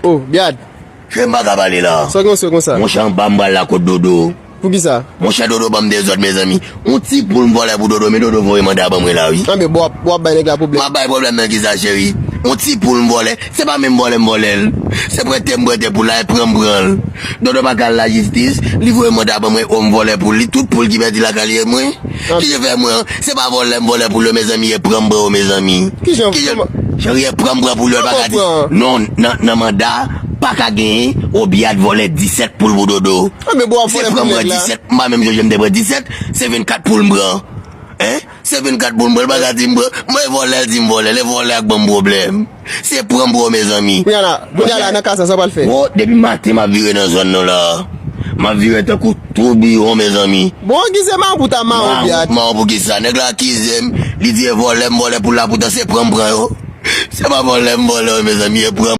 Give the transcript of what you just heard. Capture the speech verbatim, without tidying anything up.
Oh, Byad. Cheri, m pa ka pale la. Sa w gen w sou konsa? Monchè, anba m pral la kot Dodo. Poukisa? Monchè, Dodo ban m dezòd, mezanmi. Yon ti poul m vòlè pou Dodo, men Dodo voye manda ban mwen la, wi. Anben, bon, w ap, w ap bay nèg la pwoblèm. M ap bay pwoblèm nan kisa, cheri? Yon ti poul m vòlè, se pa menm vòlè m vòlè l. Se prete m prete poul la, e pran m pran l. Dodo pa ka al lajistis, li voye manda ban mwen, o m vòlè poul li, tout poul ki pèdi lakay li e mwen. Ki jan fè mwen an? Se pa vòlè m vòlè poul yo, mezanmi, e pran m pran yo, mezanmi. Ki jan? Ki jan? Cheri, e pran m pran poul yo, l pa ka di. Non, nan, nan manda, pa ka genyen, o Byad vòlè disèt poul pou Dodo. Anben, bon, w ap vòlè pou nèg la. Se pran m pran disèt, m pa menm sonje m te pran disèt, se vennkat poul m pran. Hein? Se vennkat poul m pran, l pa ka di m pran. Mwen vòlè, l di m vòlè, l e vòlè ak ban m pwoblèm. Se pran m pran, mezanmi. Kounye a la, kounye a la, nan ka sa, sa w pral fè? Wo, depi maten m ap vire nan zòn nan la. M ap vire tankou toubiyon, mezanmi. Bon, ki se mawon pou ta mawon, Byad. Mawon pou kisa? Nèg la akize m, li di e vòlè m vòlè poul la, poutan se pran m pran yo. Se pa vòlè m vòlè yo, mezanmi, e pran m.